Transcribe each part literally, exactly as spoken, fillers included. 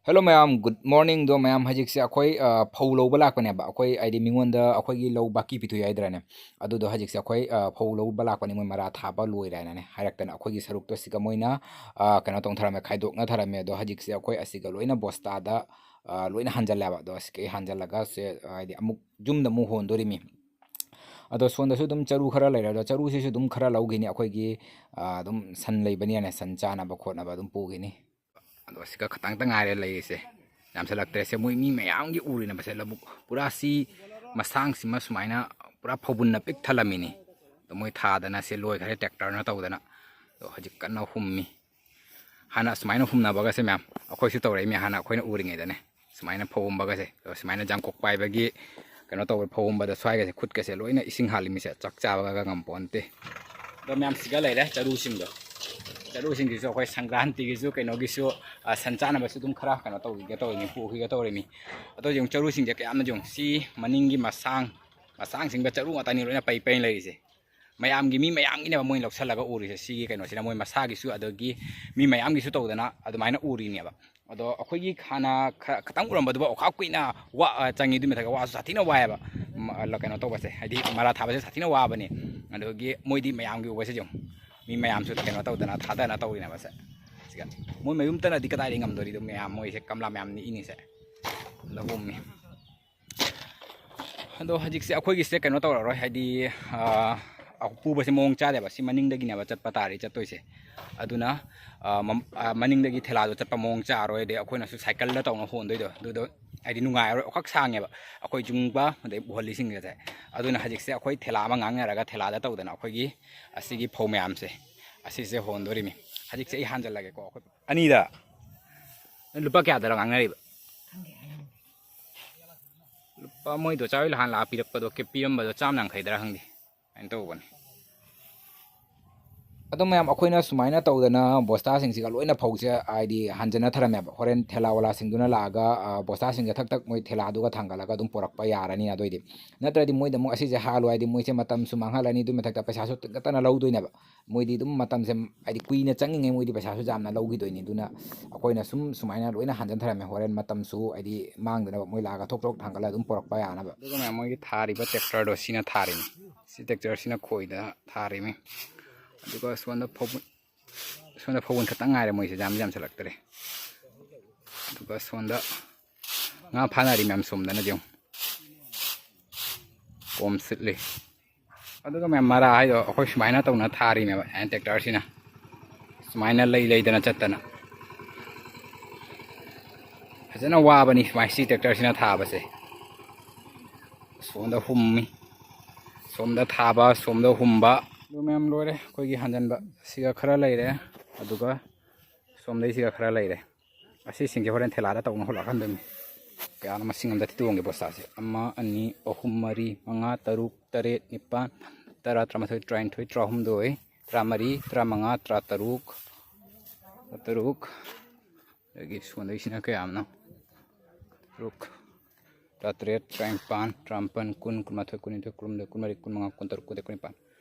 Hello ꯃꯌꯥꯝ, good morning꯫ ꯑꯗꯣ ꯃꯌꯥꯝ, ꯍꯧꯖꯤꯛꯁꯦ ꯑꯩꯈꯣꯏ, ꯑ, ꯐꯧ ꯂꯧꯕ ꯂꯥꯛꯄꯅꯦꯕ꯫ ꯑꯩꯈꯣꯏ, ꯍꯥꯏꯗꯤ, ꯃꯤꯉꯣꯟꯗ ꯑꯩꯈꯣꯏꯒꯤ ꯂꯧ ꯕꯥꯀꯤ ꯄꯤꯊꯣꯛꯏ ꯍꯥꯏꯗ꯭ꯔꯥꯅꯦ? ꯑꯗꯨꯗꯣ ꯍꯧꯖꯤꯛꯁꯦ ꯑꯩꯈꯣꯏ, ꯑ, ꯐꯧ ꯂꯧꯕ ꯂꯥꯛꯄꯅꯦ꯫ ꯃꯣꯏ ꯃꯔꯥ ꯊꯥꯕ ꯂꯣꯏꯔꯦ ꯍꯥꯏꯅꯅꯦ ꯍꯥꯏꯔꯛꯇꯅ, ꯑꯩꯈꯣꯏꯒꯤ ꯁꯔꯨꯛꯇꯣ ꯁꯤꯒ ꯃꯣꯏꯅ, ꯑ, ꯀꯩꯅꯣ ꯇꯧꯅ ꯊꯔꯝꯃꯦ, ꯈꯥꯏꯗꯣꯛꯅ ꯊꯔꯝꯃꯦ꯫ ꯑꯗꯣ ꯍꯧꯖꯤꯛꯁꯦ ꯑꯩꯈꯣꯏ ꯑꯁꯤꯒ ꯂꯣꯏꯅ ꯕꯣꯁꯇꯥꯗ, ꯑ, ꯂꯣꯏꯅ ꯍꯥꯟꯖꯜꯂꯦꯕ꯫ ꯑꯗꯣ ꯑꯁꯤꯒꯩ ꯍꯥꯟꯖꯜꯂꯒ ꯁꯦ, ꯍꯥꯏꯗꯤ, ꯑꯃꯨꯛ ꯌꯨꯝꯗ ꯑꯃꯨꯛ ꯍꯣꯟꯗꯣꯔꯤꯃꯤ꯫ ꯑꯗꯣ ꯁꯣꯝꯗꯁꯨ ꯑꯗꯨꯝ ꯆꯔꯨ ꯈꯔ ꯂꯩꯔꯦ꯫ ꯑꯗꯣ ꯆꯔꯨꯁꯤꯁꯨ ꯑꯗꯨꯝ ꯈꯔ ꯂꯧꯈꯤꯅꯤ꯫ ꯑꯩꯈꯣꯏꯒꯤ, ꯑ, ꯑꯗꯨꯝ ꯁꯟ ꯂꯩꯕꯅꯤꯅ ꯁꯟ ꯆꯥꯅꯕ ꯈꯣꯠꯅꯕ ꯑꯗꯨꯝ ꯄꯨꯈꯤꯅꯤ꯫ ꯑꯗꯣ ꯁꯤꯒ ꯈꯇꯪꯇ ꯉꯥꯏꯔꯦ ꯂꯩꯔꯤꯁꯦ, ꯌꯥꯝꯁꯤꯜꯂꯛꯇ꯭ꯔꯦ꯫ ꯁꯦ ꯃꯣꯏ ꯃꯤ ꯃꯌꯥꯝꯒꯤ ꯎꯔꯤꯅꯦꯕ ꯁꯦ ꯂꯧꯕꯨꯛ ꯄꯨꯔꯥ ꯁꯤ ꯃꯁꯥꯡꯁꯤꯃ ꯁꯨꯃꯥꯏꯅ ꯄꯨꯔꯥ ꯐꯧꯕꯨꯟꯅ ꯄꯤꯛ ꯊꯜꯂꯝꯃꯤꯅꯤ꯫ ꯑꯗꯣ ꯃꯣꯏ ꯊꯥꯗꯅ ꯁꯦ ꯂꯣꯏꯈꯔꯦ ꯇ꯭ꯔꯦꯛꯇꯔꯅ ꯇꯧꯗꯅ꯫ ꯑꯗꯣ ꯍꯧꯖꯤꯛ ꯀꯟꯅ ꯍꯨꯝꯃꯤ꯫ ꯍꯥꯟꯅ ꯁꯨꯃꯥꯏꯅ ꯍꯨꯝꯅꯕꯒꯁꯦ ꯃꯌꯥꯝ ꯑꯩꯈꯣꯏꯁꯨ ꯇꯧꯔꯛꯏꯃꯤ꯫ ꯍꯥꯟꯅ ꯑꯩꯈꯣꯏꯅ ꯎꯔꯤꯉꯩꯗꯅꯦ ꯁꯨꯃꯥꯏꯅ ꯐꯧꯕꯨꯝꯕꯒꯁꯦ, ꯑꯗꯣ ꯁꯨꯃꯥꯏꯅ ꯖꯥꯡꯀꯣꯛ ꯄꯥꯏꯕꯒꯤ ꯀꯩꯅꯣ ꯇꯧꯕ ꯐꯧꯕꯨꯝꯕꯗ ꯁ꯭ꯋꯥꯏꯒꯁꯦ ꯈꯨꯠꯀꯁꯦ ꯂꯣꯏꯅ ꯏꯁꯤꯡ ꯍꯥꯜꯂꯤꯃꯤꯁꯦ, ꯆꯥꯛ ꯆꯥꯕꯒ ꯉꯝꯄꯣꯟꯇꯦ꯫ ꯑꯗꯣ ꯃꯌꯥꯝ ꯁꯤꯒ ꯂꯩꯔꯦ ꯆꯔꯨꯁꯤꯡꯗꯣ꯫ ꯆꯔꯨꯁꯤꯡꯁꯤꯁꯨ ꯑꯩꯈꯣꯏ ꯁꯪꯀ꯭ꯔꯥꯟꯇꯤꯒꯤꯁꯨ ꯀꯩꯅꯣꯒꯤꯁꯨ, ꯑ, ꯁꯟ ꯆꯥꯅꯕꯁꯨ ꯑꯗꯨꯝ ꯈꯔ ꯀꯩꯅꯣ ꯇꯧꯈꯤꯒꯦ ꯇꯧꯔꯤꯃꯤ, ꯄꯨꯈꯤꯒꯦ ꯇꯧꯔꯤꯃꯤ꯫ ꯑꯗꯣ ꯌꯦꯡꯉꯨ ꯆꯔꯨꯁꯤꯡꯁꯦ ꯀꯌꯥꯝꯅ ꯌꯦꯡꯉꯨ꯫ ꯁꯤ ꯃꯅꯤꯡꯒꯤ ꯃꯁꯥꯡ, ꯃꯁꯥꯡꯁꯤꯡꯗ ꯆꯔꯨ ꯉꯥꯛꯇꯅꯤ ꯂꯣꯏꯅ ꯄꯩ ꯄꯩ ꯂꯩꯔꯤꯁꯦ꯫ ꯃꯌꯥꯝꯒꯤ, ꯃꯤ ꯃꯌꯥꯝꯒꯤꯅꯦꯕ ꯃꯣꯏꯅ ꯂꯧꯁꯜꯂꯒ ꯎꯔꯤꯁꯦ꯫ ꯁꯤꯒꯤ ꯀꯩꯅꯣꯁꯤꯅ ꯃꯣꯏ ꯃꯁꯥꯒꯤꯁꯨ ꯑꯗꯒꯤ ꯃꯤ ꯃꯌꯥꯝꯒꯤꯁꯨ ꯇꯧꯗꯅ ꯑꯗꯨꯃꯥꯏꯅ ꯎꯔꯤꯅꯦꯕ꯫ ꯑꯗꯣ ꯑꯩꯈꯣꯏꯒꯤ ꯍꯥꯟꯅ ꯈꯔ ꯈꯇꯪ ꯎꯔꯝꯕꯗꯨꯕꯨ ꯑꯣꯈꯥꯛ ꯀꯨꯏꯅ ꯋꯥ-, ꯑ, ꯆꯪꯉꯤ꯫ ꯑꯗꯨꯏ ꯃꯊꯛꯇ ꯋꯥꯁꯨ ꯁꯥꯊꯤꯅ ꯋꯥꯏꯑꯦꯕ꯫ ꯃ-, ꯑ, ꯀꯩꯅꯣ ꯇꯧꯕꯁꯦ, ꯍꯥꯏꯗꯤ ꯃꯔꯥ ꯊꯥꯕꯁꯦ ꯁꯥꯊꯤꯅ ꯋꯥꯕꯅꯤ꯫ ꯑꯗꯨꯗꯒꯤ ꯃꯣꯏꯗꯤ ꯃꯌꯥꯝꯒꯤ ꯎꯕꯁꯦ ꯌꯦꯡꯉꯨ꯫ ꯃꯤ ꯃꯌꯥꯝꯁꯨ ꯀꯩꯅꯣ ꯇꯧꯗꯅ ꯊꯥꯗꯅ ꯇꯧꯔꯤꯅꯦꯕ ꯁꯦ꯫ ꯁꯤꯒ ꯃꯣꯏ ꯃꯌꯨꯝꯇꯅꯗꯤ ꯀꯗꯥꯏꯗꯒꯤ ꯉꯝꯗꯣꯔꯤꯗꯣ ꯃꯌꯥꯝ, ꯃꯣꯏꯁꯦ ꯀꯝꯂꯥ ꯃꯌꯥꯝ ꯅꯤꯛꯏꯅꯤꯁꯦ꯫ ꯂꯧꯍꯨꯝꯃꯤ꯫ ꯑꯗꯣ ꯍꯧꯖꯤꯛꯁꯦ ꯑꯩꯈꯣꯏꯒꯤꯁꯦ ꯀꯩꯅꯣ ꯇꯧꯔꯔꯣꯏ, ꯍꯥꯏꯗꯤ, ꯑ, ꯄꯨꯕꯁꯦ ꯃꯑꯣꯡ ꯆꯥꯗꯦꯕ꯫ ꯁꯤ ꯃꯅꯤꯡꯗꯒꯤꯅꯦꯕ ꯆꯠꯄ ꯇꯥꯔꯤ ꯆꯠꯇꯣꯏꯁꯦ꯫ ꯑꯗꯨꯅ, ꯑ, ꯃꯝ-, ꯑ, ꯃꯅꯤꯡꯗꯒꯤ ꯊꯦꯂꯥꯗꯣ ꯆꯠꯄ ꯃꯑꯣꯡ ꯆꯥꯔꯔꯣꯏ꯫ ꯑꯗꯩ ꯑꯩꯈꯣꯏꯅꯁꯨ ꯁꯥꯏꯀꯜꯗ ꯇꯧꯅ ꯍꯣꯟꯗꯣꯏꯗꯣ, ꯑꯗꯨꯗꯣ ꯍꯥꯏꯗꯤ ꯅꯨꯡꯉꯥꯏꯔꯔꯣꯏ꯫ ꯑꯣꯈꯛ ꯁꯥꯡꯉꯦꯕ ꯑꯩꯈꯣꯏ ꯌꯨꯝꯒ ꯑꯗꯩ ꯎꯍꯜꯂꯤꯁꯤꯡꯒꯁꯦ꯫ ꯑꯗꯨꯅ ꯍꯧꯖꯤꯛꯁꯦ ꯑꯩꯈꯣꯏ ꯊꯦꯂꯥ ꯑꯃ ꯉꯥꯡꯅꯔꯒ ꯊꯦꯂꯥꯗ ꯇꯧꯗꯅ ꯑꯩꯈꯣꯏꯒꯤ ꯑꯁꯤꯒꯤ ꯐꯧ ꯃꯌꯥꯝꯁꯦ ꯑꯁꯤꯁꯦ ꯍꯣꯟꯗꯣꯔꯤꯃꯤ꯫ ꯍꯧꯖꯤꯛꯁꯦ ꯑꯩ ꯍꯥꯟꯖꯜꯂꯒꯦꯀꯣ꯫ ꯑꯩꯈꯣꯏ ꯑꯅꯤꯗ ꯂꯨꯄꯥ ꯀꯌꯥꯗꯔ ꯉꯥꯡꯅꯔꯤꯕ? ꯈꯪꯗꯦ, ꯍꯥꯏꯔꯝꯃꯦ꯫ ꯂꯨꯄꯥ ꯃꯣꯏꯗꯣ ꯆꯥꯔꯣꯏ ꯅꯍꯥꯟ ꯂꯥꯛꯑ ꯄꯤꯔꯛꯄꯗꯣ ꯀꯦ-, ꯄꯤꯔꯝꯕꯗꯣ ꯆꯥꯝ ꯌꯥꯡꯈꯩꯗꯔ ꯈꯪꯗꯦ꯫ ꯑꯗꯨꯃꯥꯏꯅ ꯇꯧꯕꯅꯤ꯫ ꯑꯗꯣ ꯃꯌꯥꯝ, ꯑꯩꯈꯣꯏꯅ ꯁꯨꯃꯥꯏꯅ ꯇꯧꯗꯅ ꯕꯣꯁꯇꯥꯁꯤꯡꯁꯤꯒ ꯂꯣꯏꯅ ꯐꯧꯁꯦ ꯍꯥꯏꯗꯤ ꯍꯟꯖꯟꯅ ꯊꯔꯝꯃꯦꯕ꯫ ꯍꯣꯔꯦꯟ ꯊꯦꯂꯥꯋꯥꯂꯥꯁꯤꯡꯗꯨꯅ ꯂꯥꯛꯑꯒ, ꯑ, ꯕꯣꯁꯇꯥꯁꯤꯡꯁꯦ ꯊꯛ ꯊꯛ ꯃꯣꯏ ꯊꯦꯂꯥꯗꯨꯒ ꯊꯥꯡꯒꯠꯂꯒ ꯑꯗꯨꯝ ꯄꯨꯔꯛꯄ ꯌꯥꯔꯅꯤ꯫ ꯑꯗꯨꯑꯣꯏꯗꯤ ꯅꯠꯇ꯭ꯔꯗꯤ ꯃꯣꯏꯗ ꯑꯃꯨꯛ ꯑꯁꯤꯁꯦ ꯍꯥꯜꯂꯨ ꯍꯥꯏꯗꯤ ꯃꯣꯏꯁꯦ ꯃꯇꯝꯁꯨ ꯃꯥꯡꯍꯜꯂꯅꯤ, ꯑꯗꯨꯏ ꯃꯊꯛꯇ ꯄꯩꯁꯥꯁꯨ ꯇꯤꯡꯈꯠꯇꯅ ꯂꯧꯗꯣꯏꯅꯦꯕ꯫ ꯃꯣꯏꯗꯤ ꯑꯗꯨꯝ ꯃꯇꯝꯁꯦ ꯍꯥꯏꯗꯤ ꯀꯨꯏꯅ ꯆꯪꯉꯤꯉꯩ ꯃꯣꯏꯗꯤ ꯄꯩꯁꯥꯁꯨ ꯌꯥꯝꯅ ꯂꯧꯈꯤꯗꯣꯏꯅꯤ꯫ ꯑꯗꯨꯅ ꯑꯩꯈꯣꯏꯅ ꯁꯨꯝ ꯁꯨꯃꯥꯏꯅ ꯂꯣꯏꯅ ꯍꯟꯖꯟ ꯊꯔꯝꯃꯦ꯫ ꯍꯣꯔꯦꯟ ꯃꯇꯝꯁꯨ ꯍꯥꯏꯗꯤ ꯃꯥꯡꯗꯅꯕ ꯃꯣꯏ ꯂꯥꯛꯑꯒ ꯊꯣꯛ ꯊꯣꯛ ꯊꯥꯡꯒꯠꯂꯒ ꯑꯗꯨꯝ ꯄꯨꯔꯛꯄ ꯌꯥꯅꯕ꯫ ꯑꯗꯨꯒ ꯃꯌꯥꯝ ꯃꯣꯏꯒꯤ ꯊꯥꯔꯤꯕ ꯇ꯭ꯔꯦꯛꯇꯔꯗꯣ ꯁꯤꯅ ꯊꯥꯔꯤꯅꯤ꯫ ꯁꯤ ꯇ꯭ꯔꯦꯛꯇꯔꯁꯤꯅ ꯈꯣꯏꯗꯅ ꯊꯥꯔꯤꯃꯤ꯫ ꯑꯗꯨꯒ ꯁꯣꯝꯗ ꯐꯧꯕꯨꯟ, ꯁꯣꯝꯗ ꯐꯧꯕꯨꯟ ꯈꯛꯇꯪ ꯉꯥꯏꯔꯦ, ꯃꯣꯏꯁꯦ ꯌꯥꯝꯗꯤ ꯌꯥꯝꯁꯤꯜꯂꯛꯇ꯭ꯔꯦ꯫ ꯑꯗꯨꯒ ꯁꯣꯝꯗ ꯉꯥ ꯐꯥꯅꯔꯤ ꯃꯌꯥꯝ ꯁꯣꯝꯗꯅ ꯌꯦꯡꯉꯨ꯫ ꯀꯣꯝ ꯁꯤꯠꯂꯤ꯫ ꯑꯗꯨꯒ ꯃꯌꯥꯝ ꯃꯔꯥ ꯍꯥꯏꯗꯣ ꯑꯩꯈꯣꯏ ꯁꯨꯃꯥꯏꯅ ꯇꯧꯅ ꯊꯥꯔꯤꯅꯦꯕ ꯍꯦꯟ ꯇ꯭ꯔꯦꯛꯇꯔꯁꯤꯅ꯫ ꯁꯨꯃꯥꯏꯅ ꯂꯩ ꯂꯩꯗꯅ ꯆꯠꯇꯅ꯫ ꯐꯖꯅ ꯋꯥꯕꯅꯤ ꯁꯨꯃꯥꯏꯅ ꯁꯤ ꯇ꯭ꯔꯦꯛꯇꯔꯁꯤꯅ ꯊꯥꯕꯁꯦ꯫ ꯁꯣꯝꯗ ꯍꯨꯝꯃꯤ꯫ ꯁꯣꯝꯗ ꯊꯥꯕ, ꯁꯣꯝꯗ ꯍꯨꯝꯕ꯫ ꯑꯗꯨ ꯃꯌꯥꯝ ꯂꯣꯏꯔꯦ ꯑꯩꯈꯣꯏꯒꯤ ꯍꯟꯖꯟꯕ꯫ ꯁꯤꯒ ꯈꯔ ꯂꯩꯔꯦ꯫ ꯑꯗꯨꯒ ꯁꯣꯝꯗꯩꯁꯤꯒ ꯈꯔ ꯂꯩꯔꯦ꯫ ꯑꯁꯤꯁꯤꯡꯁꯦ ꯍꯣꯔꯦꯟ ꯊꯦꯂꯥꯗ ꯇꯧꯅ ꯍꯨꯜꯂꯛꯀꯥꯟꯗꯅꯤ꯫ ꯀꯌꯥꯅꯣ ꯃꯁꯤꯡ ꯑꯝꯗ ꯊꯤꯇꯣꯛꯑꯝꯒꯦ ꯕꯣꯁꯇꯥꯁꯦ꯫ ꯑꯃ, ꯑꯅꯤ, ꯑꯍꯨꯝ, ꯃꯔꯤ, ꯃꯉꯥ, ꯇꯔꯨꯛ, ꯇꯔꯦꯠ, ꯅꯤꯄꯥꯟ, ꯇꯔꯥ, ꯇꯔꯥꯃꯥꯊꯣꯏ, ꯇꯔꯥꯅꯤꯊꯣꯏ, ꯇꯔꯥꯍꯨꯝꯗꯣꯏ, ꯇꯔꯥꯃꯔꯤ, ꯇꯔꯥꯃꯉꯥ, ꯇꯔꯥꯇꯔꯨꯛ, ꯇꯔꯨꯛ꯫ ꯑꯗꯒꯤ ꯁꯣꯝꯗꯩꯁꯤꯅ ꯀꯌꯥꯝꯅꯣ? ꯇꯔꯨꯛ, ꯇꯔꯥꯇꯔꯦꯠ, ꯇꯔꯥꯅꯤꯄꯥꯟ, ꯇꯔꯥꯃꯥꯄꯟ, ꯀꯨꯟ, ꯀꯨꯟꯃꯥꯊꯣꯏ, ꯀꯨꯟꯅꯤꯊꯣꯏ, ꯀꯨꯟꯍꯨꯝꯗꯣꯏ, ꯀꯨꯟꯃꯔꯤ, ꯀꯨꯟꯃꯉꯥ, ꯀꯨꯟꯇꯔꯨꯛ, ꯀꯨꯟꯇꯔꯦꯠ, ꯀꯨꯟꯅꯤꯄꯥꯟ꯫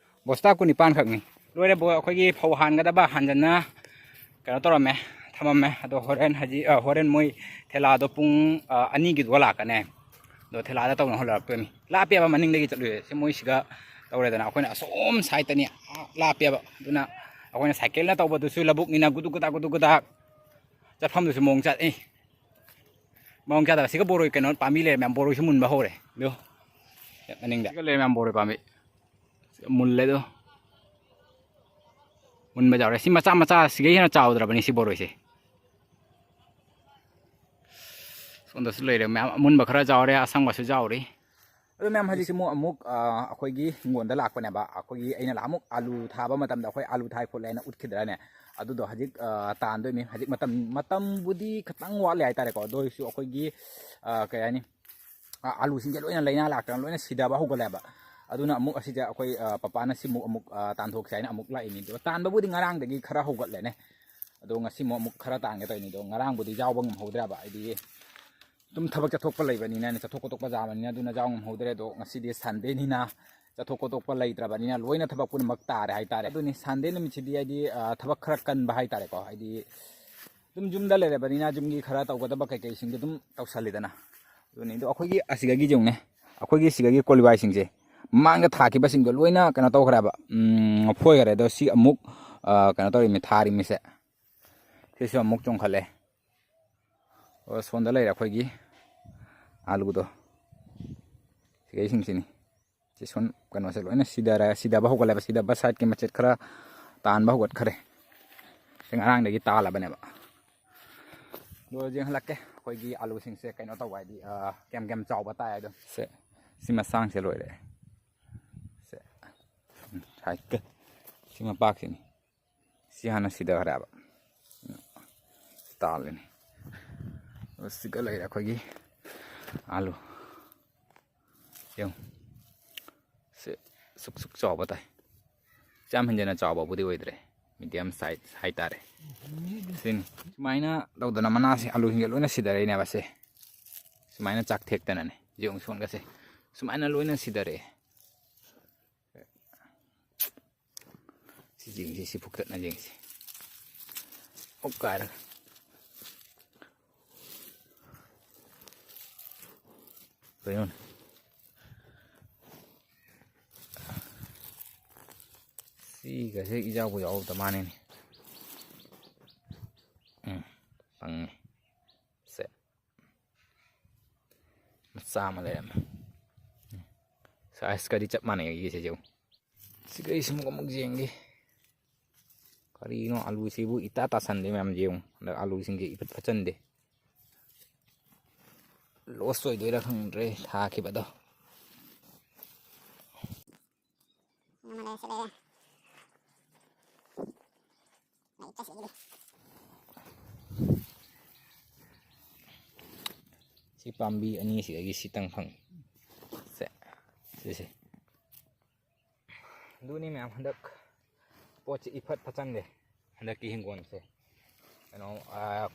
ꯕꯣꯁꯇꯥ ꯀꯨꯟꯅꯤꯄꯥꯟ ꯈꯛꯅꯤ꯫ ꯂꯣꯏꯔꯦ ꯕꯣ, ꯑꯩꯈꯣꯏꯒꯤ ꯐꯧ ꯍꯥꯟꯒꯗꯕ ꯍꯥꯟꯖꯟꯅ ꯀꯩꯅꯣ ꯇꯧꯔꯝꯃꯦ, ꯊꯝꯃꯝꯃꯦ꯫ ꯑꯗꯣ ꯍꯣꯔꯦꯟ ꯍꯧꯖꯤꯛ, ꯑ, ꯍꯣꯔꯦꯟ ꯃꯣꯏ ꯊꯦꯂꯥꯗꯣ ꯄꯨꯡ, ꯑ, ꯑꯅꯤꯒꯤꯗꯨꯒ ꯂꯥꯛꯀꯅꯤ꯫ ꯑꯗꯣ ꯊꯦꯂꯥꯗ ꯇꯧꯅ ꯍꯨꯜꯂꯛꯇꯣꯏꯅꯤ꯫ ꯂꯥꯞꯄꯦꯕ, ꯃꯅꯤꯡꯗꯒꯤ ꯆꯠꯂꯨꯏ꯫ ꯁꯤ ꯃꯣꯏꯁꯤꯒ ꯇꯧꯔꯦꯗꯅ, ꯑꯩꯈꯣꯏꯅ ꯑꯁꯣꯝ ꯁꯥꯏꯠꯇꯅꯤ, ꯑ, ꯂꯥꯞꯄꯦꯕ꯫ ꯑꯗꯨꯅ ꯑꯩꯈꯣꯏꯅ ꯁꯥꯏꯀꯜꯅ ꯇꯧꯕꯗꯨꯁꯨ ꯂꯧꯕꯨꯛꯅꯤꯅ ꯒꯨꯗꯨꯛ ꯒꯨꯗꯥꯛ ꯒꯨꯗꯨꯛ ꯒꯨꯗꯥꯛ ꯆꯠꯐꯝꯗꯨꯁꯨ ꯃꯑꯣꯡ ꯆꯠ-, ꯑꯦ, ꯃꯑꯣꯡ ꯆꯥꯗꯕ꯫ ꯁꯤꯒ ꯕꯣꯔꯣꯏ ꯀꯩꯅꯣ ꯄꯥꯝꯕꯤ ꯂꯩꯔꯦ ꯃꯌꯥꯝ, ꯕꯣꯔꯣꯏꯁꯨ ꯃꯨꯟꯕ ꯍꯧꯔꯦ꯫ ꯑꯗꯣ ꯃꯅꯤꯡꯗ ꯁꯤꯒ ꯂꯩꯔꯦ ꯃꯌꯥꯝ, ꯕꯣꯔꯣꯏ ꯄꯥꯝꯕꯤ꯫ ꯃꯨꯜꯂꯦ ꯑꯗꯣ꯫ ꯃꯨꯟꯕ ꯌꯥꯎꯔꯦ꯫ ꯁꯤ ꯃꯆꯥ ꯃꯆꯥ ꯁꯤꯒꯩ ꯍꯦꯟꯅ ꯆꯥꯎꯗ꯭ꯔꯕꯅꯤ ꯁꯤ ꯕꯣꯔꯣꯏꯁꯦ꯫ ꯁꯣꯝꯗꯁꯨ ꯂꯩꯔꯦ ꯃꯌꯥꯝ, ꯑꯃꯨꯟꯕ ꯈꯔ ꯌꯥꯎꯔꯦ, ꯑꯁꯪꯕꯁꯨ ꯌꯥꯎꯔꯤ꯫ ꯑꯗꯣ ꯃꯌꯥꯝ, ꯍꯧꯖꯤꯛꯁꯤ ꯑꯃꯨꯛ, ꯑꯃꯨꯛ, ꯑ, ꯑꯩꯈꯣꯏꯒꯤ ꯍꯤꯡꯒꯣꯜꯗ ꯂꯥꯛꯄꯅꯦꯕ꯫ ꯑꯩꯈꯣꯏꯒꯤ ꯑꯩꯅ ꯅꯍꯥꯟꯃꯨꯛ ꯑꯥꯂꯨ ꯊꯥꯕ ꯃꯇꯝꯗ ꯑꯩꯈꯣꯏ ꯑꯥꯂꯨ ꯊꯥꯏ ꯈꯣꯠꯂꯦ ꯍꯥꯏꯅ ꯎꯠꯈꯤꯗ꯭ꯔꯅꯦ? ꯑꯗꯨꯗꯣ ꯍꯧꯖꯤꯛ, ꯑ, ꯇꯥꯟꯗꯣꯏꯅꯤ꯫ ꯍꯧꯖꯤꯛ ꯃꯇꯝ, ꯃꯇꯝꯕꯨꯗꯤ ꯈꯤꯇꯪ ꯋꯥꯠꯂꯤ ꯍꯥꯏꯇꯥꯔꯦꯀꯣ꯫ ꯑꯗꯨ ꯑꯣꯏꯔꯁꯨ ꯑꯩꯈꯣꯏꯒꯤ, ꯑ, ꯀꯩ ꯍꯥꯏꯅꯤ, ꯑ, ꯑꯥꯂꯨꯁꯤꯡꯁꯦ ꯂꯣꯏꯅ ꯂꯥꯏꯅꯥ ꯂꯥꯛꯇꯅ ꯂꯣꯏꯅ ꯁꯤꯗꯕ ꯍꯧꯒꯠꯂꯦꯕ꯫ ꯑꯗꯨꯅ ꯑꯃꯨꯛ ꯑꯁꯤꯁꯦ ꯑꯩꯈꯣꯏ, ꯑ, ꯄꯄꯥꯅ ꯁꯤꯃꯨꯛ ꯑꯃꯨꯛ, ꯑ, ꯇꯥꯟꯊꯣꯛꯁꯦ ꯍꯥꯏꯅ ꯑꯃꯨꯛ ꯂꯥꯛꯏꯅꯤ꯫ ꯑꯗꯣ ꯇꯥꯟꯕꯕꯨꯗꯤ ꯉꯔꯥꯡꯗꯒꯤ ꯈꯔ ꯍꯧꯒꯠꯂꯦꯅꯦ꯫ ꯑꯗꯣ ꯉꯁꯤꯃꯨꯛ ꯑꯃꯨꯛ ꯈꯔ ꯇꯥꯟꯒꯦ ꯇꯧꯔꯤꯅꯤ꯫ ꯑꯗꯣ ꯉꯔꯥꯡꯕꯨꯗꯤ ꯌꯥꯎꯕ ꯉꯝꯍꯧꯗ꯭ꯔꯦꯕ꯫ ꯍꯥꯏꯗꯤ ꯑꯗꯨꯝ ꯊꯕꯛ ꯆꯠꯊꯣꯛꯄ ꯂꯩꯕꯅꯤꯅ, ꯆꯠꯊꯣꯛ ꯈꯣꯠꯇꯣꯛꯄ ꯌꯥꯕꯅꯤꯅ, ꯑꯗꯨꯅ ꯌꯥꯎ ꯉꯝꯍꯧꯗ꯭ꯔꯦ꯫ ꯑꯗꯣ ꯉꯁꯤꯗꯤ Sundayꯅꯤꯅ ꯆꯠꯊꯣꯛ ꯈꯣꯠꯇꯣꯛꯄ ꯂꯩꯇ꯭ꯔꯕꯅꯤꯅ ꯂꯣꯏꯅ ꯊꯕꯛ ꯄꯨꯝꯅꯃꯛ ꯇꯥꯔꯦ ꯍꯥꯏꯇꯥꯔꯦ꯫ ꯑꯗꯨꯅꯤ Sunday ꯅꯨꯃꯤꯠꯁꯤꯗꯤ ꯍꯥꯏꯗꯤ, ꯑ, ꯊꯕꯛ ꯈꯔ ꯀꯟꯕ ꯍꯥꯏꯇꯥꯔꯦꯀꯣ꯫ ꯍꯥꯏꯗꯤ ꯑꯗꯨꯝ ꯌꯨꯝꯗ ꯂꯩꯔꯕꯅꯤꯅ ꯌꯨꯝꯒꯤ ꯈꯔ ꯇꯧꯒꯗꯕ ꯀꯩꯀꯩꯁꯤꯡꯗꯣ ꯑꯗꯨꯝ ꯇꯧꯁꯜꯂꯤꯗꯅ꯫ ꯑꯗꯨꯅꯤ꯫ ꯑꯗꯣ ꯑꯩꯈꯣꯏꯒꯤ ꯑꯁꯤꯗꯒꯤ ꯌꯦꯡꯉꯨꯅꯦ, ꯑꯩꯈꯣꯏꯒꯤ ꯁꯤꯗꯒꯤ ꯀꯣꯂꯤꯕꯥꯏꯁꯤꯡꯁꯦ ꯃꯃꯥꯡꯗ ꯊꯥꯈꯤꯕꯁꯤꯡꯗꯣ ꯂꯣꯏꯅ ꯀꯩꯅꯣ ꯇꯧꯈ꯭ꯔꯦꯕ, ꯎꯝ, ꯐꯣꯏꯈ꯭ꯔꯦ꯫ ꯑꯗꯣ ꯁꯤ ꯑꯃꯨꯛ, ꯑ, ꯀꯩꯅꯣ ꯇꯧꯔꯤꯃꯤ, ꯊꯥꯔꯤꯃꯤꯁꯦ꯫ ꯁꯤꯁꯨ ꯑꯃꯨꯛ ꯆꯣꯡꯈꯠꯂꯦ꯫ ꯑꯣ, ꯁꯣꯝꯗ ꯂꯩꯔꯦ ꯑꯩꯈꯣꯏꯒꯤ ꯑꯥꯂꯨꯗꯣ꯫ ꯁꯤꯒꯩꯁꯤꯡꯁꯤꯅꯤ꯫ ꯁꯤ ꯁꯣꯝ ꯀꯩꯅꯣꯁꯦ ꯂꯣꯏꯅ ꯁꯤꯗꯔꯦ, ꯁꯤꯗꯕ ꯍꯧꯒꯠꯂꯦꯕ꯫ ꯁꯤꯗꯕ sideꯀꯤ ꯃꯆꯦꯠ ꯈꯔ ꯇꯥꯟꯕ ꯍꯧꯒꯠꯈ꯭ꯔꯦ꯫ ꯁꯤ ꯉꯔꯥꯡꯗꯒꯤ ꯇꯥꯜꯂꯕꯅꯦꯕ꯫ ꯑꯗꯣ ꯌꯦꯡꯍꯜꯂꯛꯀꯦ ꯑꯩꯈꯣꯏꯒꯤ ꯑꯥꯂꯨꯁꯤꯡꯁꯦ ꯀꯩꯅꯣ ꯇꯧꯕ, ꯍꯥꯏꯗꯤ, ꯑ, ꯀꯌꯥꯝ ꯀꯌꯥꯝ ꯆꯥꯎꯕ ꯇꯥꯏ ꯍꯥꯏꯗꯣ꯫ ꯁꯦ, ꯁꯤ ꯃꯁꯥꯡꯁꯦ ꯂꯣꯏꯔꯦ꯫ ꯁꯦ, ꯎꯝ, ꯁꯥꯏꯠꯀ-, ꯁꯤ ꯃꯄꯥꯛꯁꯤꯅꯤ꯫ ꯁꯤ ꯍꯥꯟꯅ ꯁꯤꯗꯈ꯭ꯔꯦꯕ꯫ ꯇꯥꯜꯂꯤꯅꯤ꯫ ꯑꯗꯨꯒ ꯁꯤꯒ ꯂꯩꯔꯦ ꯑꯩꯈꯣꯏꯒꯤ ꯑꯥꯂꯨ꯫ ꯌꯦꯡꯉꯨ꯫ ꯁꯤ ꯁꯨꯛ ꯁꯨꯛ ꯆꯥꯎꯕ ꯇꯥꯏ꯫ ꯌꯥꯝ ꯍꯦꯟꯖꯟꯅ ꯆꯥꯎꯕꯕꯨꯗꯤ ꯑꯣꯏꯗ꯭ꯔꯦ꯫ Medium size ꯍꯥꯏꯇꯥꯔꯦ꯫ ꯁꯤꯅꯤ꯫ ꯁꯨꯃꯥꯏꯅ ꯇꯧꯗꯅ ꯃꯅꯥꯁꯦ ꯑꯥꯂꯨꯁꯤꯡꯁꯦ ꯂꯣꯏꯅ ꯁꯤꯗꯔꯛꯏꯅꯦꯕ ꯁꯦ꯫ ꯁꯨꯃꯥꯏꯅ ꯆꯥꯛꯊꯦꯛꯇꯅꯅꯦ꯫ ꯌꯦꯡꯉꯨ ꯁꯣꯟꯒꯁꯦ꯫ ꯁꯨꯃꯥꯏꯅ ꯂꯣꯏꯅ ꯁꯤꯗꯔꯛꯑꯦ꯫ ꯁꯤ ꯌꯦꯡꯁꯤ, ꯁꯤ ꯐꯨꯛꯇꯠꯅ ꯌꯦꯡꯁꯤ꯫ ꯑꯣꯛ ꯀꯥꯏꯔꯒ꯫ ꯀꯩꯅꯣꯅꯦ? ꯁꯤꯒꯁꯦ ꯏꯖꯥꯎꯕꯨ ꯌꯥꯎꯗ ꯃꯥꯅꯤꯅꯦ꯫ ꯎꯝ, ꯐꯪꯉꯦ꯫ ꯁꯦ꯫ ꯃꯆꯥ ꯑꯃ ꯂꯩꯔꯝꯃꯦ꯫ Sizeꯀꯗꯤ ꯆꯞ ꯃꯥꯟꯅꯩ ꯑꯩꯒꯤꯁꯦ, ꯌꯦꯡꯉꯨ꯫ ꯁꯤꯒ ꯑꯩ ꯁꯤꯃꯨꯛ ꯑꯃꯨꯛ ꯌꯦꯡꯒꯦ꯫ ꯀꯔꯤꯅꯣ ꯑꯥꯂꯨꯁꯤꯕꯨ ꯏꯇꯥ ꯇꯥꯁꯟꯗꯦ ꯃꯌꯥꯝ, ꯌꯦꯡꯉꯨ꯫ ꯍꯟꯗꯛ ꯑꯥꯂꯨꯁꯤꯡꯁꯦ ꯏꯐꯠ ꯐꯠꯆꯟꯗꯦ꯫ Loss ꯑꯣꯏꯗꯣꯏꯔꯥ ꯈꯪꯗ꯭ꯔꯦ ꯊꯥꯈꯤꯕꯗꯣ꯫ ꯑꯃ ꯂꯩꯔꯦ, ꯁꯤ ꯂꯩꯔꯦ꯫ ꯂꯩꯇ꯭ꯔꯦ ꯁꯤꯗꯒꯤꯗꯤ꯫ ꯁꯤ ꯄꯥꯝꯕꯤ ꯑꯅꯤꯁꯤꯗꯒꯤ ꯁꯤꯇꯪ ꯐꯪ-, ꯁꯦ, ꯁꯤꯁꯦ꯫ ꯑꯗꯨꯅꯤ ꯃꯌꯥꯝ, ꯍꯟꯗꯛ ꯄꯣꯠꯁꯤ ꯏꯐꯠ ꯐꯠꯆꯟꯗꯦ ꯍꯟꯗꯛꯀꯤ ꯍꯤꯡꯒꯣꯜꯁꯦ꯫ ꯀꯩꯅꯣ,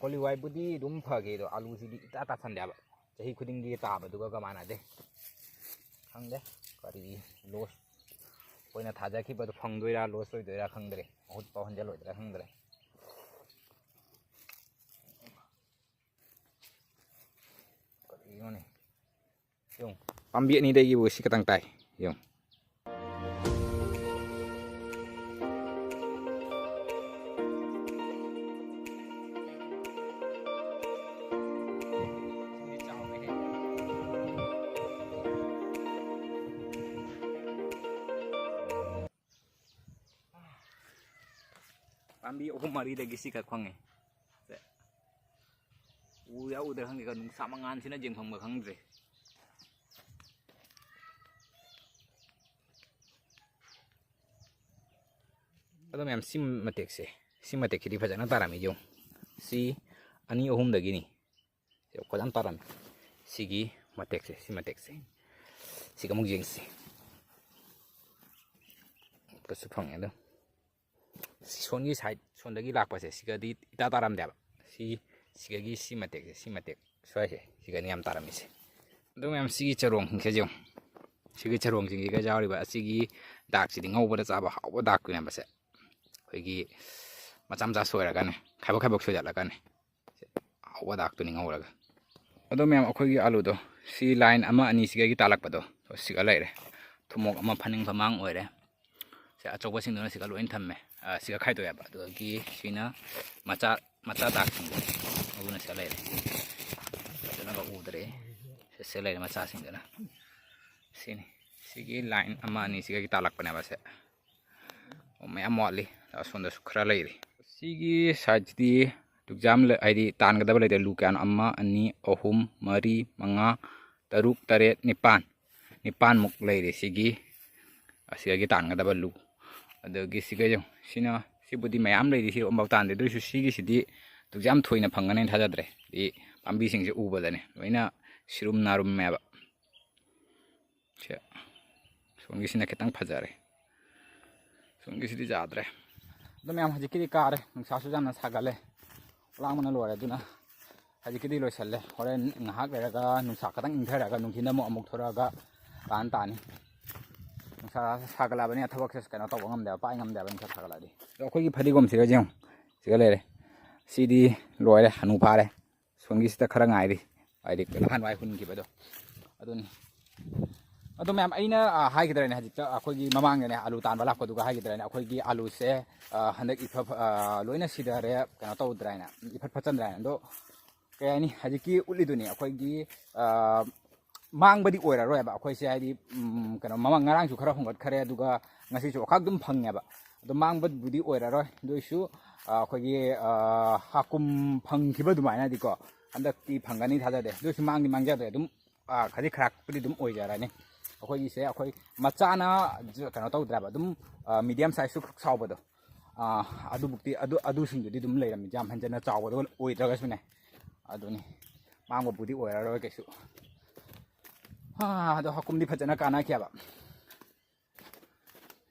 ꯀꯣꯂꯤ ꯋꯥꯏꯕꯨꯗꯤ ꯑꯗꯨꯝ ꯐꯒꯦ, ꯑꯗꯣ ꯑꯥꯂꯨꯁꯤꯗꯤ ꯏꯇꯥ ꯇꯥꯁꯟꯗꯦꯕ꯫ ꯆꯍꯤ ꯈꯨꯗꯤꯡꯒꯤ ꯇꯥꯕꯗꯨꯒ ꯃꯥꯟꯅꯗꯦ꯫ ꯈꯪꯗꯦ ꯀꯔꯤ ꯂꯣꯁ, ꯑꯩꯈꯣꯏꯅ ꯊꯥꯖꯈꯤꯕꯗꯣ ꯐꯪꯗꯣꯏꯔꯥ ꯂꯣꯁ ꯑꯣꯏꯗꯣꯏꯔꯥ ꯈꯪꯗ꯭ꯔꯦ, ꯃꯍꯨꯠ ꯄꯥꯎ ꯍꯟꯖꯜꯂꯣꯏꯗ꯭ꯔꯥ ꯈꯪꯗ꯭ꯔꯦ꯫ ꯀꯔꯤꯅꯣꯅꯦ? ꯌꯦꯡꯉꯨ, ꯄꯥꯝꯕꯤ ꯑꯅꯤꯗꯒꯤꯕꯨ ꯁꯤ ꯈꯛꯇꯪ ꯇꯥꯏ꯫ ꯌꯦꯡꯉꯨ꯫ ꯄꯥꯝꯕꯤ ꯑꯍꯨꯝ ꯃꯔꯤꯗꯒꯤ ꯁꯤ ꯈꯛ ꯐꯪꯉꯦ꯫ ꯁꯦ꯫ ꯎ ꯌꯥꯎꯗ꯭ꯔꯥ ꯈꯪꯗꯦ, ꯅꯨꯡꯁꯥ ꯃꯉꯥꯜꯁꯤꯅ ꯌꯦꯡꯐꯝꯒ ꯈꯪꯗ꯭ꯔꯦ꯫ ꯑꯗꯣ ꯃꯌꯥꯝ, ꯁꯤ ꯃꯇꯦꯛꯁꯦ, ꯁꯤ ꯃꯇꯦꯛꯁꯤꯗꯤ ꯐꯖꯅ ꯇꯥꯔꯝꯃꯤ꯫ ꯌꯦꯡꯉꯨ, ꯁꯤ ꯑꯅꯤ ꯑꯍꯨꯝꯗꯒꯤꯅꯤ꯫ ꯁꯤ ꯐꯖꯅ ꯇꯥꯔꯝꯃꯤ꯫ ꯁꯤꯒꯤ ꯃꯇꯦꯛꯁꯦ, ꯁꯤ ꯃꯇꯦꯛꯁꯦ, ꯁꯤꯒ ꯑꯃꯨꯛ ꯌꯦꯡꯁꯤ꯫ ꯀꯁꯨ ꯐꯪꯉꯦ ꯑꯗꯣ꯫ ꯁꯤ ꯁꯣꯝꯒꯤ ꯁꯥꯏꯠ ꯁꯣꯝꯗꯒꯤ ꯂꯥꯛꯄꯁꯦ, ꯁꯤꯒꯗꯤ ꯏꯇꯥ ꯇꯥꯔꯝꯗꯦꯕ꯫ ꯁꯤ, ꯁꯤꯗꯒꯤ ꯁꯤ ꯃꯇꯦꯛꯁꯦ, ꯁꯤ ꯃꯇꯦꯛ ꯁ꯭ꯋꯥꯏꯁꯦ, ꯁꯤꯒꯅꯤ ꯌꯥꯝ ꯇꯥꯔꯝꯃꯤꯁꯦ꯫ ꯑꯗꯨ ꯃꯌꯥꯝ, ꯁꯤꯒꯤ ꯆꯔꯣꯡꯁꯤꯡꯁꯦ ꯌꯦꯡꯉꯨ꯫ ꯁꯤꯒꯤ ꯆꯔꯣꯡꯁꯤꯡꯁꯤꯒ ꯌꯥꯎꯔꯤꯕ ꯑꯁꯤꯒꯤ ꯗꯥꯛꯁꯤꯗꯤ ꯉꯧꯕꯗ ꯆꯥꯕ ꯍꯥꯎꯕ ꯗꯥꯛꯇꯨꯅꯦꯕ ꯁꯦ꯫ ꯑꯩꯈꯣꯏꯒꯤ ꯃꯆꯥ ꯃꯆꯥ ꯁꯣꯏꯔꯒꯅꯦ, ꯈꯥꯏꯕꯣꯛ ꯈꯥꯏꯕꯣꯛ ꯁꯣꯏꯗꯠꯂꯒꯅꯦ꯫ ꯁꯦ, ꯍꯥꯎꯕ ꯗꯥꯛꯇꯨꯅꯤ ꯉꯧꯔꯒ꯫ ꯑꯗꯣ ꯃꯌꯥꯝ, ꯑꯩꯈꯣꯏꯒꯤ ꯑꯥꯂꯨꯗꯣ ꯁꯤ ꯂꯥꯏꯟ ꯑꯃ ꯑꯅꯤ ꯁꯤꯒꯒꯤ ꯇꯥꯜꯂꯛꯄꯗꯣ ꯁꯤꯒ ꯂꯩꯔꯦ꯫ ꯊꯨꯝꯃꯣꯛ ꯑꯃ ꯐꯅꯤꯡ ꯐꯃꯥꯡ ꯑꯣꯏꯔꯦ꯫ ꯁꯦ, ꯑꯆꯧꯕꯁꯤꯡꯗꯨꯅ ꯁꯤꯒ ꯂꯣꯏꯅ ꯊꯝꯃꯦ꯫ ꯑ, ꯁꯤꯒ ꯈꯥꯏꯗꯣꯛꯑꯦꯕ꯫ ꯑꯗꯨꯗꯒꯤ ꯁꯤꯅ ꯃꯆꯥ, ꯃꯆꯥ ꯗꯥꯛꯁꯤꯡꯗꯣ, ꯑꯗꯨꯅ ꯁꯤꯗ ꯂꯩꯔꯦ꯫ ꯐꯖꯅꯒ ꯎꯗ꯭ꯔꯦ꯫ ꯁꯤ, ꯁꯤ ꯂꯩꯔꯦ ꯃꯆꯥꯁꯤꯡꯗꯨꯅ꯫ ꯁꯤꯅꯤ꯫ ꯁꯤꯒꯤ ꯂꯥꯏꯟ ꯑꯃ ꯑꯅꯤ ꯁꯤꯒꯒꯤ ꯇꯥꯜꯂꯛꯄꯅꯦꯕ ꯁꯦ꯫ ꯑꯣ, ꯃꯌꯥꯝ ꯋꯥꯠꯂꯤ꯫ ꯑꯁꯣꯝꯗꯁꯨ ꯈꯔ ꯂꯩꯔꯤ꯫ ꯁꯤꯒꯤ ꯁꯥꯏꯠꯁꯤꯗꯤ ꯇꯨꯛꯖꯥꯝ ꯂꯩ-, ꯍꯥꯏꯗꯤ ꯇꯥꯟꯒꯗꯕ ꯂꯩꯇꯦ꯫ ꯂꯨ ꯀꯌꯥꯅꯣ? ꯑꯃ, ꯑꯅꯤ, ꯑꯍꯨꯝ, ꯃꯔꯤ, ꯃꯉꯥ, ꯇꯔꯨꯛ, ꯇꯔꯦꯠ, ꯅꯤꯄꯥꯟ꯫ ꯅꯤꯄꯥꯟꯃꯨꯛ ꯂꯩꯔꯦ ꯁꯤꯒꯤ, ꯑꯁꯤꯗꯒꯤ ꯇꯥꯟꯒꯗꯕ ꯂꯨ꯫ ꯑꯗꯒꯤ ꯁꯤꯒ ꯌꯦꯡꯉꯨ, ꯁꯤꯅ, ꯁꯤꯕꯨꯗꯤ ꯃꯌꯥꯝ ꯂꯩꯔꯤ, ꯁꯤ ꯑꯃꯐꯥꯎ ꯇꯥꯟꯗꯦ꯫ ꯑꯗꯨ ꯑꯣꯏꯔꯁꯨ ꯁꯤꯒꯤꯁꯤꯗꯤ ꯇꯨꯛꯖꯥꯝ ꯊꯣꯏꯅ ꯐꯪꯒꯅꯦꯅ ꯊꯥꯖꯗ꯭ꯔꯦ꯫ ꯁꯤ ꯄꯥꯝꯕꯤꯁꯤꯡꯁꯦ ꯎꯕꯗꯅꯦ ꯂꯣꯏꯅ ꯁꯤꯔꯨꯝ ꯅꯥꯔꯨꯝꯃꯦꯕ꯫ ꯁꯦ, ꯁꯣꯝꯒꯤꯁꯤꯅ ꯈꯤꯇꯪ ꯐꯖꯔꯦ꯫ ꯁꯣꯝꯒꯤꯁꯤꯗꯤ ꯌꯥꯗ꯭ꯔꯦ꯫ ꯑꯗꯣ ꯃꯌꯥꯝ, ꯍꯧꯖꯤꯛꯀꯤꯗꯤ ꯀꯥꯔꯦ, ꯅꯨꯡꯁꯥꯁꯨ ꯌꯥꯝꯅ ꯁꯥꯒꯠꯂꯦ, ꯂꯥꯡꯕꯅ ꯂꯣꯏꯔꯦ꯫ ꯑꯗꯨꯅ ꯍꯧꯖꯤꯛꯀꯤꯗꯤ ꯂꯣꯏꯁꯜꯂꯦ꯫ ꯍꯣꯔꯦꯟ ꯉꯥꯏꯍꯥꯛ ꯂꯩꯔꯒ ꯅꯨꯡꯁꯥ ꯈꯤꯇꯪ ꯏꯪꯊꯔꯒ ꯅꯨꯡꯊꯤꯟꯗ ꯑꯃꯨꯛ, ꯑꯃꯨꯛ ꯊꯣꯔꯛꯑꯒ ꯀꯥꯟ ꯇꯥꯅꯤ꯫ ꯅꯨꯡꯁꯥ ꯁꯥꯒꯠꯂꯛꯑꯕꯅꯤꯅ ꯊꯕꯛꯁꯦ ꯀꯩꯅꯣ ꯇꯧꯕ ꯉꯝꯗꯦꯕ, ꯄꯥꯏ ꯉꯝꯗꯦꯕ ꯅꯨꯡꯁꯥ ꯁꯥꯒꯠꯂꯛꯑꯗꯤ꯫ ꯑꯗꯣ ꯑꯩꯈꯣꯏꯒꯤ ꯐꯗꯤꯒꯣꯝꯁꯤꯒ ꯌꯦꯡꯉꯨ, ꯁꯤꯒ ꯂꯩꯔꯦ꯫ ꯁꯤꯗꯤ ꯂꯣꯏꯔꯦ, ꯍꯅꯨ ꯐꯥꯔꯦ꯫ ꯁꯣꯝꯒꯤꯁꯤꯗ ꯈꯔ ꯉꯥꯏꯔꯤ, ꯍꯥꯏꯗꯤ ꯅꯍꯥꯟꯋꯥꯏ ꯍꯨꯟꯈꯤꯕꯗꯣ ꯑꯗꯨꯅꯤ꯫ ꯑꯗꯣ ꯃꯌꯥꯝ, ꯑꯩꯅ, ꯑ, ꯍꯥꯏꯈꯤꯗ꯭ꯔꯦꯅꯦ, ꯍꯧꯖꯤꯛꯇ ꯑꯩꯈꯣꯏꯒꯤ ꯃꯃꯥꯡꯗꯅꯦ ꯑꯂꯨ ꯇꯥꯟꯕ ꯂꯥꯛꯄꯗꯨꯒ ꯍꯥꯏꯈꯤꯗ꯭ꯔꯦꯅꯦ, ꯑꯩꯈꯣꯏꯒꯤ ꯑꯂꯨꯁꯦ, ꯑ, ꯍꯟꯗꯛ ꯏꯐ ꯐ-, ꯑ, ꯂꯣꯏꯅ ꯁꯤꯊꯔꯦ, ꯀꯩꯅꯣ ꯇꯧꯗ꯭ꯔꯦꯅ, ꯏꯐꯠ ꯐꯠꯆꯟꯗ꯭ꯔꯦꯅ꯫ ꯑꯗꯣ ꯀꯩ ꯍꯥꯏꯅꯤ, ꯍꯧꯖꯤꯛꯀꯤ ꯎꯠꯂꯤꯗꯨꯅꯤ ꯑꯩꯈꯣꯏꯒꯤ, ꯑ, ꯃꯥꯡꯕꯗꯤ ꯑꯣꯏꯔꯔꯣꯏꯕ ꯑꯩꯈꯣꯏꯁꯦ, ꯍꯥꯏꯗꯤ, ꯎꯝ, ꯀꯩꯅꯣ, ꯃꯃꯥꯡ, ꯉꯔꯥꯡꯁꯨ ꯈꯔ ꯍꯣꯡꯒꯠꯈ꯭ꯔꯦ, ꯑꯗꯨꯒ ꯉꯁꯤꯁꯨ ꯑꯣꯈꯥꯛ ꯑꯗꯨꯝ ꯐꯪꯉꯦꯕ꯫ ꯑꯗꯣ ꯃꯥꯡꯕꯕꯨꯗꯤ ꯑꯣꯏꯔꯔꯣꯏ, ꯑꯗꯨ ꯑꯣꯏꯁꯨ, ꯑ, ꯑꯩꯈꯣꯏꯒꯤ, ꯑ, ꯍꯥꯀꯨꯝ ꯐꯪꯈꯤꯕ ꯑꯗꯨꯃꯥꯏꯅꯗꯤꯀꯣ, ꯍꯟꯗꯛꯇꯤ ꯐꯪꯒꯅꯤ ꯊꯥꯖꯗꯦ꯫ ꯑꯗꯨ ꯑꯣꯏꯁꯨ ꯃꯥꯡꯗꯤ ꯃꯥꯡꯖꯗ꯭ꯔꯦ, ꯑꯗꯨꯝ, ꯑ, ꯈꯖꯤꯛ ꯈꯔꯥꯛꯄꯨꯗꯤ ꯑꯗꯨꯝ ꯑꯣꯏꯖꯔꯅꯤ꯫ ꯑꯩꯈꯣꯏꯒꯤꯁꯦ ꯑꯩꯈꯣꯏ ꯃꯆꯥꯅ ꯀꯩꯅꯣ ꯇꯧꯗ꯭ꯔꯦꯕ, ꯑꯗꯨꯝ, ꯑ, medium size ꯁꯨꯛ ꯆꯥꯎꯕꯗꯣ, ꯑ, ꯑꯗꯨꯕꯨꯛꯇꯤ, ꯑꯗꯨ, ꯑꯗꯨꯁꯤꯡꯗꯨꯗꯤ ꯑꯗꯨꯝ ꯂꯩꯔꯝꯃꯤ, ꯌꯥꯝ ꯍꯦꯟꯖꯟꯅ ꯆꯥꯎꯕꯗꯣ ꯑꯣꯏꯗ꯭ꯔꯒꯁꯨꯅꯦ꯫ ꯑꯗꯨꯅꯤ, ꯃꯥꯡꯕꯕꯨꯗꯤ ꯑꯣꯏꯔꯔꯣꯏ ꯀꯩꯁꯨ꯫ ꯑ, ꯑꯗꯣ ꯍꯥꯀꯨꯝꯗꯤ ꯐꯖꯅ ꯀꯥꯟꯅꯈꯤꯑꯕ꯫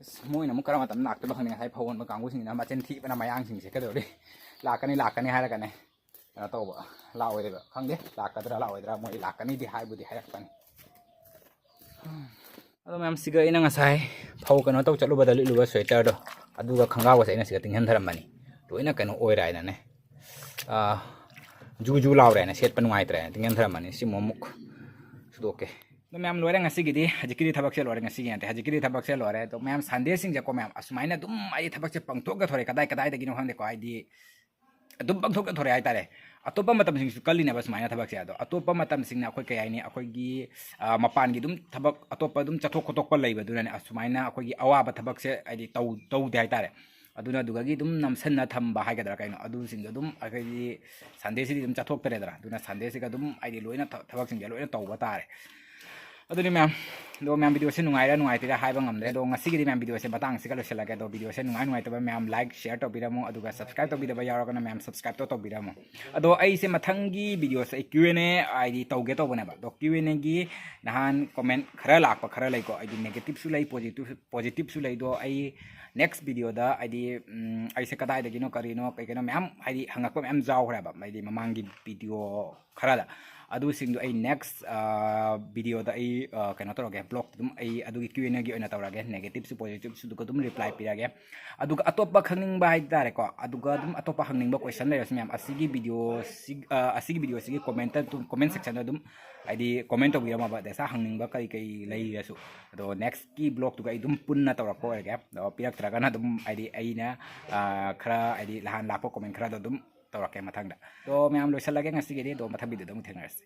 ꯑꯁ, ꯃꯣꯏꯅ ꯑꯃꯨꯛ ꯀꯔꯝꯕ ꯃꯇꯝꯗ ꯂꯥꯛꯇꯣꯏꯅꯣ ꯈꯪꯗꯦ꯫ ꯉꯁꯥꯏ ꯐꯧ ꯍꯣꯟꯕ ꯀꯥꯡꯕꯨꯁꯤꯡꯁꯤꯅ ꯃꯆꯤꯟ ꯊꯤꯕꯅ ꯃꯌꯥꯡꯁꯤꯡꯁꯦ, ꯀꯩꯗꯧꯔꯤ, "ꯂꯥꯛꯀꯅꯤ, ꯂꯥꯛꯀꯅꯤ" ꯍꯥꯏꯔꯒꯅꯦ, ꯀꯩꯅꯣ ꯇꯧꯕ, ꯂꯥꯛꯑꯣꯏꯗꯣꯏꯕ꯫ ꯈꯪꯗꯦ, ꯂꯥꯛꯀꯗ꯭ꯔꯥ ꯂꯥꯛꯑꯣꯏꯗ꯭ꯔꯥ, ꯃꯣꯏ ꯂꯥꯛꯀꯅꯤꯗꯤ ꯍꯥꯏꯕꯨꯗꯤ ꯍꯥꯏꯔꯛꯄꯅꯤ꯫ ꯑꯗꯣ ꯃꯌꯥꯝ, ꯁꯤꯒ ꯑꯩꯅ ꯉꯁꯥꯏ ꯐꯧ ꯀꯩꯅꯣ ꯇꯧ ꯆꯠꯂꯨꯕꯗ ꯂꯤꯠꯂꯨꯕ sweater ꯗꯣ, ꯑꯗꯨꯒ ꯈꯪꯒꯥꯎꯒꯁꯦ ꯑꯩꯅ ꯁꯤꯗ ꯇꯤꯡꯍꯟꯊꯔꯝꯕꯅꯤ꯫ ꯂꯣꯏꯅ ꯀꯩꯅꯣ ꯑꯣꯏꯔꯦ ꯍꯥꯏꯅꯅꯦ, ꯑꯥ, ꯖꯨ ꯖꯨ ꯂꯥꯎꯔꯦ ꯍꯥꯏꯅ, ꯁꯦꯠꯄ ꯅꯨꯡꯉꯥꯏꯇ꯭ꯔꯦ ꯍꯥꯏꯅ ꯇꯤꯡꯍꯟꯊꯔꯝꯕꯅꯤ꯫ ꯁꯤ ꯑꯃꯨꯛ, ꯑꯃꯨꯛ ꯁꯨꯗꯣꯛꯀꯦ꯫ ꯑꯗꯣ ꯃꯌꯥꯝ, ꯂꯣꯏꯔꯦ ꯉꯁꯤꯒꯤꯗꯤ꯫ ꯍꯧꯖꯤꯛꯀꯤꯗꯤ ꯊꯕꯛꯁꯦ ꯂꯣꯏꯔꯦ, ꯉꯁꯤꯒꯤ ꯅꯠꯇꯦ, ꯍꯧꯖꯤꯛꯀꯤꯗꯤ ꯊꯕꯛꯁꯦ ꯂꯣꯏꯔꯦ꯫ ꯑꯗꯣ ꯃꯌꯥꯝ, Sunday ꯁꯤꯡꯁꯦꯀꯣ ꯃꯌꯥꯝ, ꯑꯁꯨꯃꯥꯏꯅ ꯑꯗꯨꯝ ꯑꯩ ꯊꯕꯛꯁꯦ ꯄꯪꯊꯣꯛꯇ ꯊꯣꯔꯛꯑꯦ, ꯀꯗꯥꯏ ꯀꯗꯥꯏꯗꯒꯤꯅꯣ ꯈꯪꯗꯦꯀꯣ, ꯍꯥꯏꯗꯤ ꯑꯗꯨꯝ ꯄꯪꯊꯣꯛꯇ ꯊꯣꯔꯛꯑꯦ ꯍꯥꯏꯇꯥꯔꯦ꯫ ꯑꯇꯣꯞꯄ ꯃꯇꯝꯁꯤꯡꯁꯨ ꯀꯜꯂꯤꯅꯦꯕ ꯁꯨꯃꯥꯏꯅ ꯊꯕꯛꯁꯦ꯫ ꯑꯗꯣ ꯑꯇꯣꯞꯄ ꯃꯇꯝꯁꯤꯡꯅ ꯑꯩꯈꯣꯏ, ꯀꯩ ꯍꯥꯏꯅꯤ, ꯑꯩꯈꯣꯏꯒꯤ, ꯑ, ꯃꯄꯥꯟꯒꯤ ꯑꯗꯨꯝ ꯊꯕꯛ ꯑꯇꯣꯞꯄ ꯑꯗꯨꯝ ꯆꯠꯊꯣꯛ ꯈꯣꯠꯇꯣꯛꯄ ꯂꯩꯕꯗꯨꯅꯅꯦ, ꯑꯁꯨꯃꯥꯏꯅ ꯑꯩꯈꯣꯏꯒꯤ ꯑꯋꯥꯕ ꯊꯕꯛꯁꯦ ꯍꯥꯏꯗꯤ ꯇꯧ-, ꯇꯧꯗꯦ ꯍꯥꯏꯇꯥꯔꯦ꯫ ꯑꯗꯨꯅ ꯑꯗꯨꯗꯒꯤ ꯑꯗꯨꯝ ꯅꯝꯁꯟꯅ ꯊꯝꯕ ꯍꯥꯏꯒꯗ꯭ꯔꯥ ꯀꯩꯅꯣ, ꯑꯗꯨꯁꯤꯡꯗꯣ ꯑꯗꯨꯝ ꯑꯩꯈꯣꯏꯒꯤ Sunday ꯁꯤꯗꯤ ꯑꯗꯨꯝ ꯆꯠꯊꯣꯛꯇꯔꯦꯗꯅ꯫ ꯑꯗꯨꯅ Sunday ꯁꯤꯒ ꯑꯗꯨꯝ ꯍꯥꯏꯗꯤ ꯂꯣꯏꯅ ꯊ-, ꯊꯕꯛꯁꯤꯡꯁꯦ ꯂꯣꯏꯅ ꯇꯧꯕ ꯇꯥꯔꯦ꯫ ꯑꯗꯨꯅꯤ ꯃꯌꯥꯝ, ꯑꯗꯣ ꯃꯌꯥꯝ, video ꯁꯦ ꯅꯨꯡꯉꯥꯏꯔꯥ ꯅꯨꯡꯉꯥꯏꯇ꯭ꯔꯤꯔꯥ ꯍꯥꯏꯕ ꯉꯝꯗ꯭ꯔꯦ꯫ ꯑꯗꯣ ꯉꯁꯤꯒꯤꯗꯤ ꯃꯌꯥꯝ, video ꯁꯦ ꯃꯇꯥꯡ ꯑꯁꯤꯒ ꯂꯣꯏꯁꯤꯜꯂꯒꯦ꯫ ꯑꯗꯣ video ꯁꯦ ꯅꯨꯡꯉꯥꯏ ꯅꯨꯡꯉꯥꯏꯇꯕ ꯃꯌꯥꯝ like, share ꯇꯧꯕꯤꯔꯝꯃꯣ, ꯑꯗꯨꯒ subscribe ꯇꯧꯕꯤꯗꯕ ꯌꯥꯎꯔꯒꯅ ꯃꯌꯥꯝ subscribe ꯇꯣ ꯇꯧꯕꯤꯔꯝꯃꯣ꯫ ꯑꯗꯣ ꯑꯩꯁꯦ ꯃꯊꯪꯒꯤ video ꯁꯦ ꯑꯩ Q and A ꯍꯥꯏꯗꯤ ꯇꯧꯒꯦ ꯇꯧꯕꯅꯦꯕ꯫ ꯑꯗꯣ Q and A ꯒꯤ ꯅꯍꯥꯟ comment ꯈꯔ ꯂꯥꯛꯄ ꯈꯔ ꯂꯩꯀꯣ, ꯍꯥꯏꯗꯤ negative ꯁꯨ ꯂꯩ, positive, positive ꯁꯨ ꯂꯩ꯫ ꯑꯗꯣ ꯑꯩ Next videoꯗ ꯍꯥꯏꯗꯤ, ꯎꯝ, ꯑꯩꯁꯦ ꯀꯗꯥꯏꯗꯒꯤꯅꯣ, ꯀꯔꯤꯅꯣ, ꯀꯩ ꯀꯩꯅꯣ ꯃꯌꯥꯝ ꯍꯥꯏꯗꯤ ꯍꯪꯉꯛꯄ ꯃꯌꯥꯝ ꯌꯥꯎꯈ꯭ꯔꯦꯕ, ꯍꯥꯏꯗꯤ ꯃꯃꯥꯡꯒꯤ video ꯈꯔꯗ꯫ ꯑꯗꯨꯁꯤꯡꯗꯣ ꯑꯩ next, ꯑ, videoꯗ ꯑꯩ, ꯑ, ꯀꯩꯅꯣ ꯇꯧꯔꯒꯦ, vlog ꯑꯗꯨꯝ ꯑꯩ ꯑꯗꯨꯒꯤ Q and Aꯒꯤ ꯑꯣꯏꯅ ꯇꯧꯔꯒꯦ, negativeꯁꯨ positiveꯁꯨ ꯑꯗꯨꯒ ꯑꯗꯨꯝ reply ꯄꯤꯔꯒꯦ꯫ ꯑꯗꯨꯒ ꯑꯇꯣꯞꯄ ꯈꯪꯅꯤꯡꯕ ꯍꯥꯏꯇꯥꯔꯦꯀꯣ, ꯑꯗꯨꯒ ꯑꯗꯨꯝ ꯑꯇꯣꯞꯄ ꯍꯪꯅꯤꯡꯕ question ꯂꯩꯔꯁꯨ ꯃꯌꯥꯝ ꯑꯁꯤꯒꯤ videoꯁꯤ, ꯑ, ꯑꯁꯤꯒꯤ videoꯁꯤꯒꯤ commentꯇ ꯑꯗꯨꯝ, comment sectionꯗ ꯑꯗꯨꯝ ꯍꯥꯏꯗꯤ comment ꯇꯧꯕꯤꯔꯝꯃꯕ, ꯗꯦꯁꯥ ꯍꯪꯅꯤꯡꯕ ꯀꯔꯤ ꯀꯔꯤ ꯂꯩꯔꯁꯨ꯫ ꯑꯗꯣ nextꯀꯤ vlogꯇꯨꯒ ꯑꯩ ꯑꯗꯨꯝ ꯄꯨꯟꯅ ꯇꯧꯔꯛꯄ ꯑꯣꯏꯔꯒꯦ꯫ ꯑꯗꯣ ꯄꯤꯔꯛꯇ꯭ꯔꯒꯅ ꯑꯗꯨꯝ ꯍꯥꯏꯗꯤ ꯑꯩꯅ, ꯑ, ꯈꯔ ꯍꯥꯏꯗꯤ ꯅꯍꯥꯟ ꯂꯥꯛꯄ comment ꯈꯔꯗꯣ ꯑꯗꯨꯝ ꯇꯧꯔꯛꯀꯦ ꯃꯊꯪꯗ꯫ ꯑꯗꯣ ꯃꯌꯥꯝ ꯂꯣꯏꯁꯤꯜꯂꯒꯦ ꯉꯁꯤꯒꯤꯗꯤ, ꯑꯗꯣ ꯃꯊꯪ videoꯗ ꯑꯃꯨꯛ ꯊꯦꯡꯅꯔꯁꯤ꯫